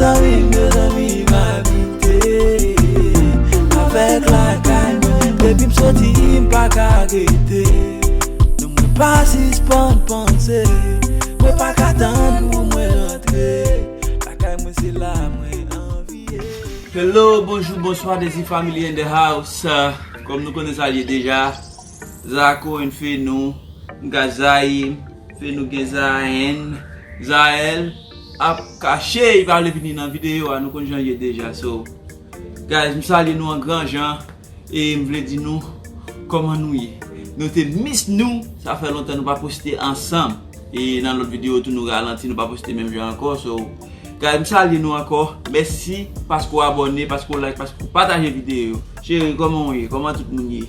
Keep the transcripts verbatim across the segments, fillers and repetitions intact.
Anvi m bezwen viv abite avèk lakay mwen. Depi m soti, m pa ka rete. Non, mwen pa sispann panse. Mwen pa ka tann pou mwen rantre. Lakay mwen se la mwen anvi ye. Hello, bonjou, bonswa, Dezi Family in the house. Uh, kòm nou konnen sa l ye deja, Zako and Fenou, m ka Zayim, Fenou gen Zayen, Zael ap kache, li pa vle vini nan videyo a, nou konn jan l ye deja. So, guys, m salye nou an gran jan, e m vle di nou kòman nou ye. Nou te miss nou, sa fè lontan nou pa poste ansanm. E nan lòt videyo tou nou ralanti, nou pa poste menm jan ankò. So, guys, m salye nou ankò. Mèsi paske w abòne, paske w like, paske w pataje videyo yo. Cheri, kòman w ye? Kòman tout moun ye?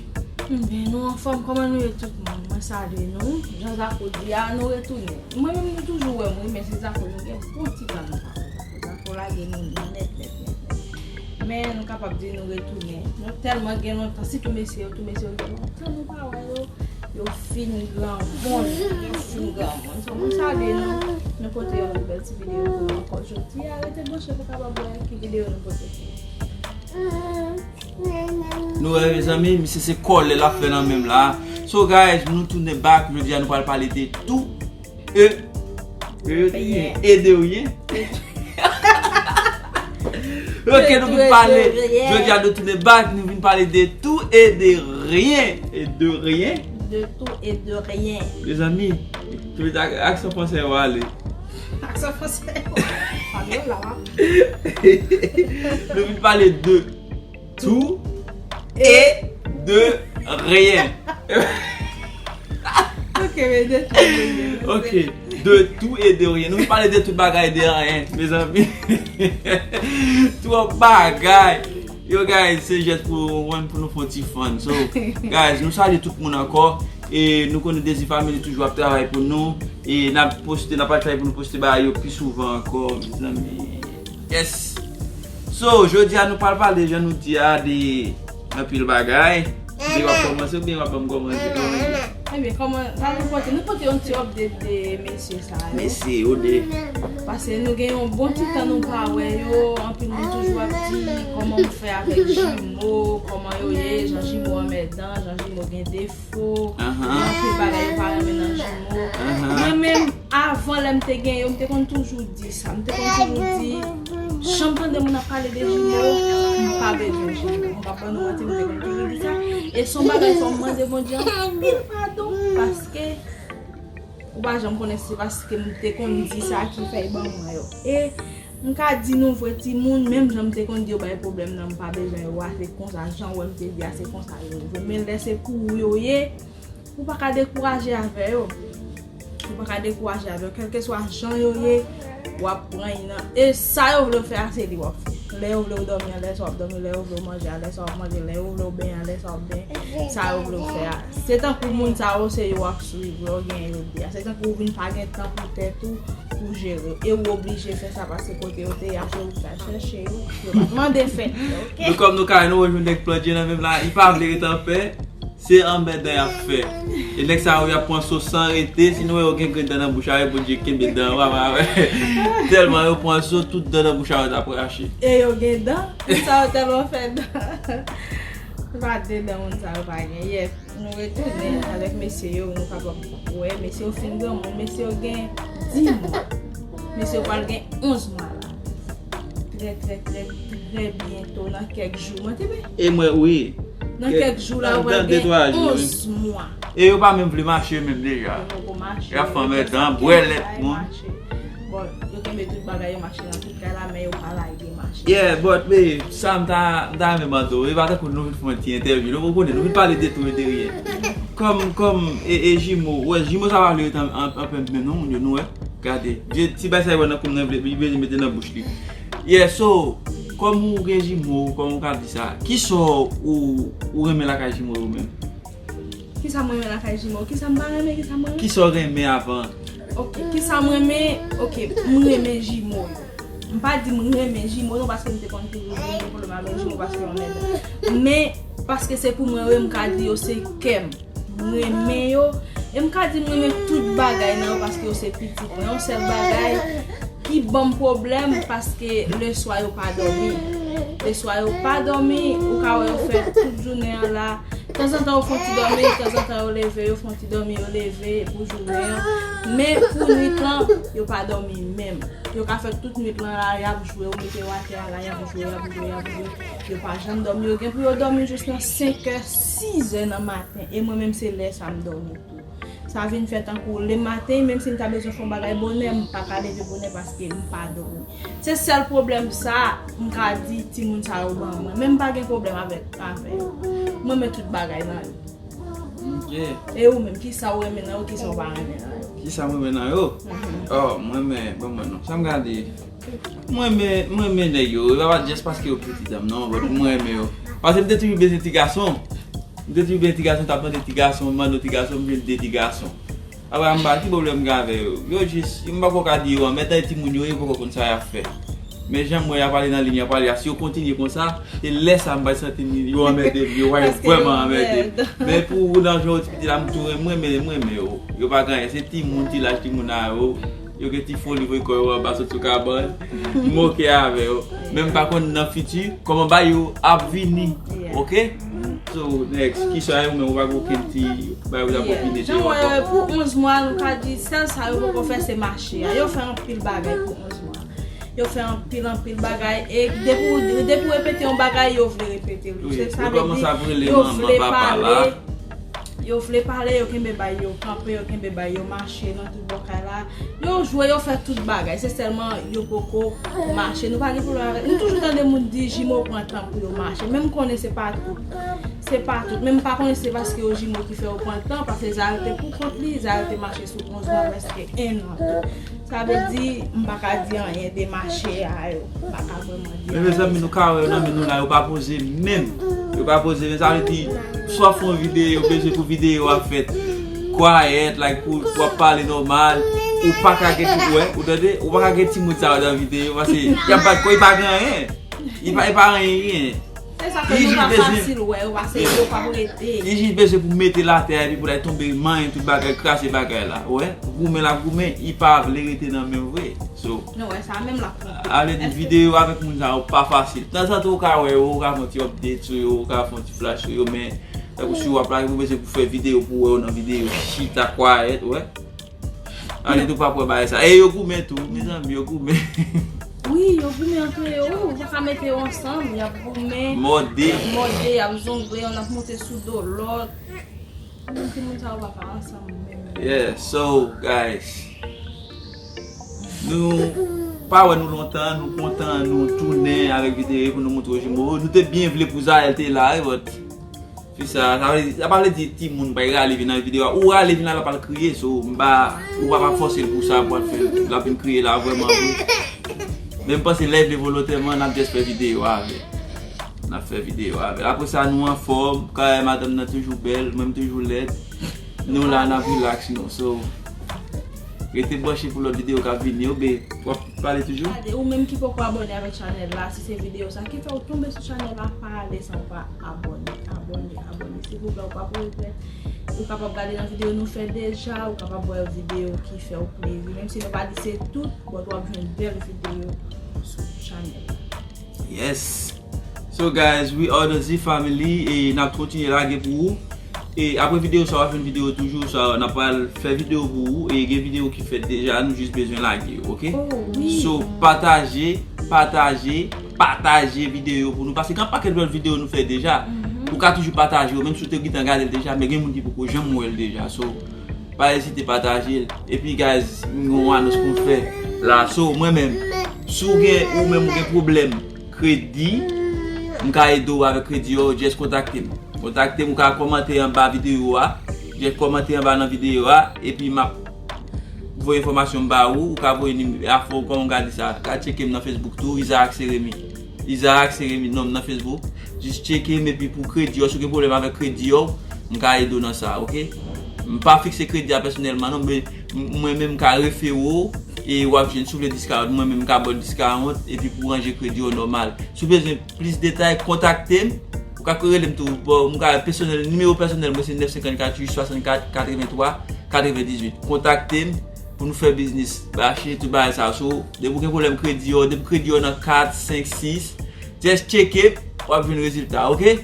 Ebyen, nou anfòm, kòman nou ye tout moun? Mwen salye nou. Jan Zako di a, nou retounen. Mwen menm nou toujou wè m wi, men se Zako nou gen bon ti tan nou pa wè Zako. Zako lage nou nèt, nèt, nèt, nèt. Men nou kapab di nou retounen. Nou tèlman gen lontan, sitou mesye yo, tou mesye yo gen lontan nou pa wè yo. Yo fin granmoun, yo fin granmoun. So, mwen salye nou, nou pote yon lòt bèl ti videyo pou nou ankò jodi a. Rete branche pou w kapab wè ki videyo nou pote pou ou. Nou wè, mezanmi, misye se kòlè l ap fè nan men m la. So, guys, nou tounen back. Jodi a, nou pral pale de tou e, e, e de ryen. Ok, nou vin pale. Jodi a, nou tounen back, nou vin pale de tou e de ryen. E de ryen. De tou e de ryen. Mezanmi, tout ak-, aksyon franse yo ale. Aksyon franse yo. Pa byen la. Nou vin pale de tou e de ryen. Ok, men de tou e de ryen. Ok, de tou e de ryen. Nou vin pale de tout bagay, de anyen, mezanmi. Twòp bagay. Yo, guys, se jès pou, pou nou fè yon ti fun. So, guys, nou salye tout moun ankò. E nou konnen Dezi Family toujou ap travay pou nou. E n ap poste, n ap travay pou nou poste bagay yo pi souvan ankò, mezanmi. Yes. So, jodi a nou pral pale, jan nou di a, de anpil bagay. Ebyen, w ap kòmanse oubyen w ap ban m kòmanse? Kòmanse. Ebyen, kòman, sa nou pote, nou pote yon ti update de mesye sa yo. Mesye yo de. Paske nou gen yon bon ti tan nou pa wè yo, anpil moun toujou ap di kòman m fè avèk jimo, kòman yo ye, jan jimo anmèdan, jan jimo gen defo. Anhan. Gen anpil bagay yo pa renmen nan jimo. Anhan. Mwen menm, avan lè m te gen yo, m te konn toujou di sa. M te konn toujou di, jan m tande moun ap pale de jimo, m pa bezwen jimo. M p ap ban nou manti, m te konn toujou di sa. E se yon bagay fò m mande Bondye anpil padon, paske ou pa janm konnen si se paske m te konn di sa ki fè l ban mwen yo. E m ka di nou vre, timoun, menm jan m te konn di yo bay pwoblèm nan, m pa bezwen yo a, se konsa, jan w wè m te di a, se konsa yo ye. Men lè se pou ou yo ye, ou pa ka dekouraje avè yo. Ou pa ka dekouraje avè yo. Kèlkeswa jan yo ye, w ap pran nan. E sa yo vle w fè a, se li w ap fè. Lè yo vle w dòmi a, lè sa w ap dòmi. Lè yo vle w manje a, lè sa w ap manje. Lè yo vle w benyen a, lè sa w ap benyen. Sa yo vle w fè a. Se tankou moun sa yo, se yo w ap swiv, lè w genyen yo de a. Se tankou ou vin pa gen tan pou tèt ou, pou jere yo. E ou oblije fè sa paske kote yo te ye, apre ou t al chèche yo, yo pa t mande fè, ok? Nou kòm nou kay nou, wè jwenn nèg plantye nan menm la, li pa vle ret anpè. Se anmèdan y ap fè. E nèg sa yo, y ap pran so san rete, si nou wè yo gen grenn dan nan bouch a yo, Bondye kenbe dan yo, papa. Tèlman yo pran so, tout dan nan bouch a yo t ap rache. E yo gen dan? Moun sa yo tèlman fè dan. Se pa de dan moun sa yo pa gen. Yes, nou retounen avèk mesye yo, nou kapab wè, mesye yo fin granmoun, mesye yo gen dis mwa. Mesye yo pral gen onz mwa la. Trè, trè, trè, trè byento, nan kèk jou. Mwen te pe- E mwen, wi. Nan kèk jou la, yo pral gen onz mwa. E yo pa menm vle mache menm deja. Yo poko mache, y ap fè anmèdan, bwè lèt moun. Bon, yo kenbe tout bagay yo mache nan tout kay la, men yo pa lage mache. Yeah, but, babe, sa m ta, m ta renmen mande w, e pa tankou nou vin fè yon ti entèvyou, nou, ou konnen, nou vin pale de tou e de ryen. Kòm, kòm, e, e jimo, wè, jimo sa pa vle ret an, an, anpè menm non, moun yo, nou wè. Gade, vye ti bay sa yo wè nan kou m nan, vle, li vle mete nan bouch li. Yeah, so, kòm ou gen jimo, kòm ou ka di sa, kisa ou, ou renmen lakay jimo yo menm? Kisa m renmen lakay jimo? Kisa m pa renmen? Kisa m renmen? Kisa w renmen avan? Ok, kisa m renmen? Ok, m renmen jimo yo. M pa di m renmen jimo non, paske m te konn toujou di m gen pwoblèm avèk jimo paske yo anmèdan. Men, paske se pou mwen yo ye, m ka di yo se kè m. M renmen yo. E m ka di m renmen tout bagay nan yo paske yo se pitit mwen. Yon sèl bagay, ki ban m pwoblèm, paske leswa yo pa dòmi. Leswa yo pa dòmi, ou ka wè yo fè tout jounen an la. Tanzantan yo fè yon ti dòmi, tanzantan yo leve, yo fè yon ti dòmi, yo leve pou jounen an. Men pou nwit lan, yo pa dòmi menm. Yo ka fè tout nwit lan la, y ap jwe, ou mete yo atè a la, y ap jwe, y ap jwe, y ap jwe. Yo pa janm dòmi, yo gen pou yo dòmi jis nan senkè, sizè nan maten. E mwen menm se lè sa m dòmi tou. Sa vin fè tankou lematen, menm si m ta bezwen fè yon bagay bonè, m pa ka leve bonè paske m pa dòmi. Se sèl pwoblèm sa m ka di timoun sa yo ban mwen. Men m pa gen pwoblèm avèk, avè yo. M renmen tout bagay nan yo. Ok. E ou menm, kisa ou renmen nan yo, kisa ou pa renmen nan yo? Kisa m renmen nan yo? Mhm. Oh, m renmen, ban mwen non. Sa m gade. M renmen, m renmen nèg yo. E pa just paske yo piti danm non, but m renmen yo. Paske m te toujou bezwen ti gason. M te toujou bezwen ti gason, t ap mande ti gason, mande ti gason, m jwenn de ti gason. Apre m pa ki pwoblèm m gen avè yo. Yo jis, m pa ko ka di yo anmèdan, e timoun yo, yo poko konn sa y ap fè. Men jan m wè y ap ale nan liy, y ap ale a, si yo kontinye konsa, se lè sa m pral santi m, yo anmède m, yo pral vrèman anmède m. Men pou ou nan jan yo ti piti la, m tou renmen, m renmen, m renmen yo. Yo pa gen anyen, se timoun, ti laj timoun a yo. Yo gen ti foli voye kò yo anba sot sou kabann. M oke avè yo. Men m pa konn nan fiti kòman bagay yo ap vini. Yeah. Oke? So, next, kisa yo menm ou pa gen okenn ti bagay ou t ap opine de yo ankò? Jan mwen, pou onz mwa, nou ka di, sèl sa yo poko fè se mache a. Yo fè anpil bagay pou onz mwa. Yo fè anpil, anpil bagay. E depi w, depi w repete yon bagay, yo vle repete l. Wi, yo kòmanse ap rele manman, papa la. Yo vle pale, yo kenbe bay yo kanpe, yo kenbe bay yo mache nan tout bò kay la. Yo jwe, yo fè tout bagay. Se sèlman yo poko mache. Nou pa gen pwoblèm avèk. Nou toujou tande moun di jimo pran tan pou yo mache. Men m konnen se pa tout. Se pa tout. Men m pa konnen se paske yo jimo ki fè yo pran tan, paske Zayel te pou kont li, Zayel te mache sou onz mwa, prèske en an tou. Sa vle di, m pa ka di anyen de mache a yo. M pa ka vrèman di anyen. Men mezanmi, nou ka wè yo nan men nou la, yo pa poze menm. Yo pa poze menm. Sa vle di, swa fè yon videyo, bezwen pou videyo a fèt quiet, like, pou w ap pale nòmal. Ou pa ka gen, ou wè, ou tande? Ou pa ka gen timoun sa yo nan videyo, paske y ap bat kò, y pa gen anyen. Y pa, y pa anyen. Se sa fè nou pa fasil wè yo, paske yo p ap rete. Li jis bezwen pou mete l atè a, epi pou l al tonbe manyen tout bagay, kraze bagay la. Ou wè, goumen l ap goumen, li pa vle rete nan men vre. So, nou wè sa menm l ap kanpe. Ale di videyo avèk moun sa yo pa fasil. Tanzantan ou ka wè yo, ou ka fè yon ti update sou yo, ou ka fè yon ti flash sou yo, men tankou si w ap lage pou bezwen pou fè videyo, pou wè yo nan videyo, chita quiet, ou wè. Ale tou pa pran bagay sa. E yo goumen tou, mezanmi, yo goumen. Wi, yo goumen antre yo. Wi, ou pa ka mete yo ansanm, y ap goumen. Mòde. Y ap mòde, y ap zongle, youn ap monte sou do lòt. Menm timoun sa yo pa ka ansanm menm. Yeah, so, guys. Nou pa wè nou lontan, nou kontan, nou tounen avèk videyo pou nou montre yo jimo. Nou te byen vle pou Zayel te la, wi, but Fi sa, sa vle, sa pa vle di timoun pa rale vin nan videyo a. Ou rale vin la, l ap al kriye, so, m pa, ou pa, pa fòse l pou sa, pou al fè, l ap vin kriye la, vrèman, vre. Men m panse lè l vle volontèman, n ap just fè videyo avè l. N ap fè videyo avè l. Apre sa, nou anfòm, kay madanm nan toujou bèl, mwen m toujou lèd. Nou la, n ap relax, nou. So, rete branche pou lòt videyo k ap vini yo, be, w ap pale toujou? Gade, ou menm ki poko abòne avèk chanèl la, si se videyo sa ki fè w tonbe sou chanèl la, pa ale san w pa abòne, abòne, abòne. Silvouplè, ou pa pou regrèt. Ou kapab gade nan videyo nou fè deja, ou kapab wè videyo ki fè w plezi. Menm si nou pa di se tout, but w ap jwenn bèl videyo sou chanèl la. Yes. So guys, we are the Z family e n ap kontinye lage pou ou. E apre videyo sa, w ap jwenn videyo toujou, sa, n ap pral fè videyo pou ou. E gen videyo ki fèt deja, nou jis bezwen lage yo, oke? Oh, wi. So, pataje, pataje, pataje videyo pou nou. Paske gen yon pakèt lòt videyo nou fè deja. Mhm. Ou ka toujou pataje yo, menm si w te gentan gade l deja, men gen moun ki poko janm wè l deja. So, pa ezite pataje l. Epi, guys, m gen yon anons pou m fè la. So, mwen menm, si w gen, ou menm ou gen pwoblèm kredi, m ka ede w avèk kredi yo, just kontakte m. Kontakte m, ou ka kòmante anba videyo a. Just kòmante anba nan videyo a, epi m ap voye enfòmasyon m ba ou, ou ka voye nim-, afo, kòman w ka di sa, ka tcheke m nan Facebook tou, Isaac Seremi. Isaac Seremi, non m nan Facebook. Jis tcheke m, epi pou kredi yo, si w gen pwoblèm avèk kredi yo, m ka ede w nan sa, oke? M pa fikse kredi a pèsonèlman, non, men m-, mwen menm m ka refere w, e w ap jwenn, si w vle discount, mwen menm m ka ba w discount, epi pou ranje kredi yo nòmal. Si w bezwen plis detay, kontakte m. Ou ka rele m tou. Bon, m ka pèsonèl, nimewo pèsonèl mwen se nèf senkannkat uit swasannkat katrevenntwa katrevendizwit. Kontakte m, pou nou fè biznis. Mache, tout bagay sa. So, depi w gen pwoblèm kredi yo, depi kredi yo nan kat, senk, sis, just tcheke, w ap jwenn rezilta, oke?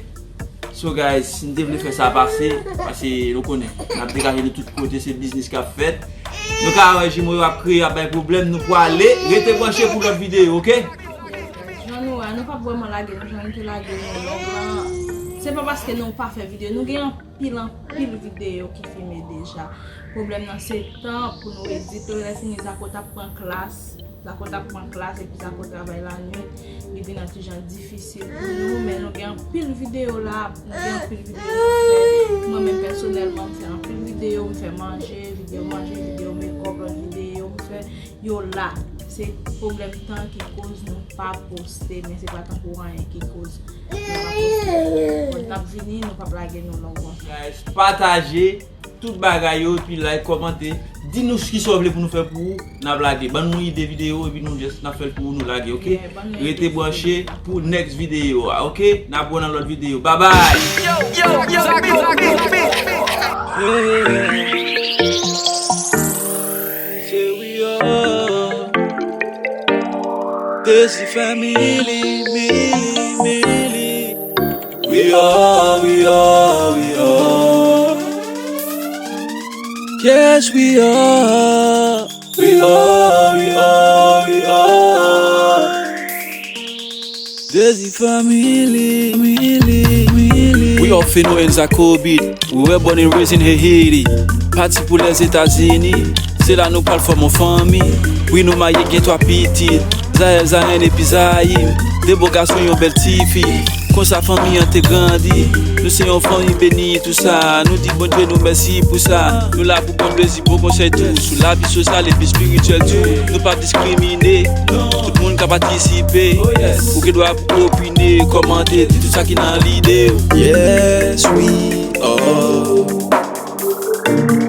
So guys, m te vle fè sa pase, paske nou konnen, n ap degaje nou tout kote, se biznis k ap fèt. Nou ka wè jimo yo ap kreye, ap bay pwoblèm, nou pwale, rete branche pou lòt videyo, oke? Jan nou wè, nou p ap vrèman lage nou jan nou te lage nou lòg lan. Se pa paske nou pa fè videyo, nou gen anpil, anpil videyo ki filme deja. Pwoblèm nan se tan pou nou edit yo, lè fini Zako t ap pran klas. Zako t ap pran klas epi Zako travay lannuit, li vin an ti jan difisil pou nou, men nou gen anpil videyo la, nou gen anpil videyo pou fè. Mwen menm pèsonèlman, m fè anpil videyo, m fè manje, videyo manje, videyo mekòp, lòt videyo m fè, yo la. Se pwoblèm tan ki koz nou pa poste, men se pa tankou anyen ki koz nou pa poste. Bon, n ap vini, nou p ap lage nou lòg lan. Guys, pataje tout bagay yo, epi like, kòmante. Di nou kisa w vle pou nou fè pou ou, n ap lage. Ban nou ide videyo, epi nou just, n ap fè l pou ou, nou lage, oke? Yeah, ban nou ide. Rete branche pou next videyo a, oke? N ap wè nan lòt videyo. Bye bye! Yo, yo, yo, Zako, Zako, Zako. Here we are. Desi family, mili, mili. We are, we are, we are. Yes, we are. We are, we are, we are. Desi family, mili, mili. We are Feno and Zako Beat. We were born and raised in Haiti. Pati pou Lèzetazini. Se la nou pral fòm yon fanmi. Wi, nou marye, gen twa pitit. Zayèl, Zayen epi Zayim. De bo gason, yon bèl tifi. Konsa fanmi an te grandi. Nou se yon fanmi beni, tou sa. Nou di Bondye nou mèsi pou sa. Nou la pou bon plezi, bon konsèy tou. Sou lavi sosyal epi espirityèl tou. Nou pa diskrimine. Tout moun ka patisipe. Ou gen dwa pou opine, kòmante, di tout sa ki nan lide w. Yes, we are.